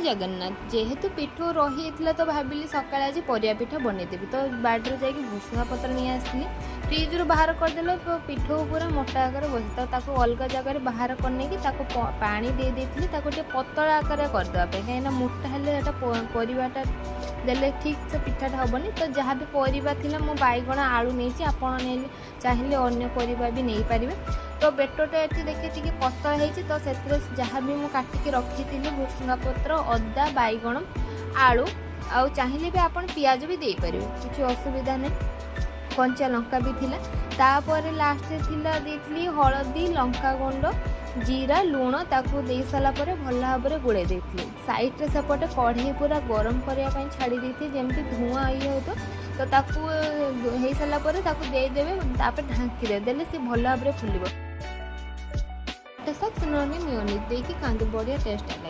ଜଗନ୍ନାଥ। ଯେହେତୁ ପିଠଉ ରହିଯାଇଥିଲା, ତ ଭାବିଲି ସକାଳେ ଆଜି ପରିବା ପିଠା ବନେଇଦେବି। ତ ବାଡ଼ିରୁ ଯାଇକି ଭୃସୁଙ୍ଗା ପତ୍ର ନେଇ ଆସିଥିଲି। ଫ୍ରିଜ୍ରୁ ବାହାର କରିଦେଲେ ତ ପିଠଉ ପୁରା ମୋଟା ଆକାରରେ ବସି, ତ ତାକୁ ଅଲଗା ଜାଗାରେ ବାହାର କରିନେଇକି ତାକୁ ପାଣି ଦେଇ ଦେଇଥିଲି, ତାକୁ ଟିକେ ପତଳା ଆକାରରେ କରିଦେବା ପାଇଁ। କାହିଁକିନା ମୋଟା ହେଲେ ଏଇଟା ପରିବାଟା ଦେଲେ ଠିକ୍ ସେ ପିଠାଟା ହେବନି। ତ ଯାହା ବି ପରିବା ଥିଲା, ମୁଁ ବାଇଗଣ, ଆଳୁ ନେଇଛି। ଆପଣ ନେଲେ ଚାହିଁଲେ ଅନ୍ୟ ପରିବା ବି ନେଇପାରିବେ। ତ ବେଟରଟା ଏଠି ଦେଖି ଟିକେ ପତଳା ହେଇଛି। ତ ସେଥିରେ ଯାହା ବି ମୁଁ କାଟିକି ରଖିଥିଲି, ଭୃସୁଙ୍ଗା ପତ୍ର, ଅଦା, ବାଇଗଣ, ଆଳୁ, ଆଉ ଚାହିଁଲେ ବି ଆପଣ ପିଆଜ ବି ଦେଇପାରିବେ, କିଛି ଅସୁବିଧା ନାହିଁ। କଞ୍ଚା ଲଙ୍କା ବି ଥିଲା। ତାପରେ ଲାଷ୍ଟରେ ଥିଲା, ଦେଇଥିଲି ହଳଦୀ, ଲଙ୍କା ଗୁଣ୍ଡ, ଜିରା, ଲୁଣ। ତାକୁ ଦେଇ ସାରିଲା ପରେ ଭଲ ଭାବରେ ଗୋଳେଇ ଦେଇଥିଲି। ସାଇଡ଼୍ରେ ସେପଟେ କଢ଼େଇ ପୁରା ଗରମ କରିବା ପାଇଁ ଛାଡ଼ି ଦେଇଥିଲି, ଯେମିତି ଧୂଆଁ ଇଏ ହେଉଥିବ। ତ ତାକୁ ହେଇସାରିଲା ପରେ ତାକୁ ଦେଇଦେବେ, ତାପରେ ଢାଙ୍କିଦେବେ, ଦେଲେ ସେ ଭଲ ଭାବରେ ଫୁଲିବ। ସକ୍ସ ନହେଲେ ମିଓନିଜ୍ ଦେଇକି ଖାଆନ୍ତୁ, ବଢ଼ିଆ ଟେଷ୍ଟ ଲାଗେ।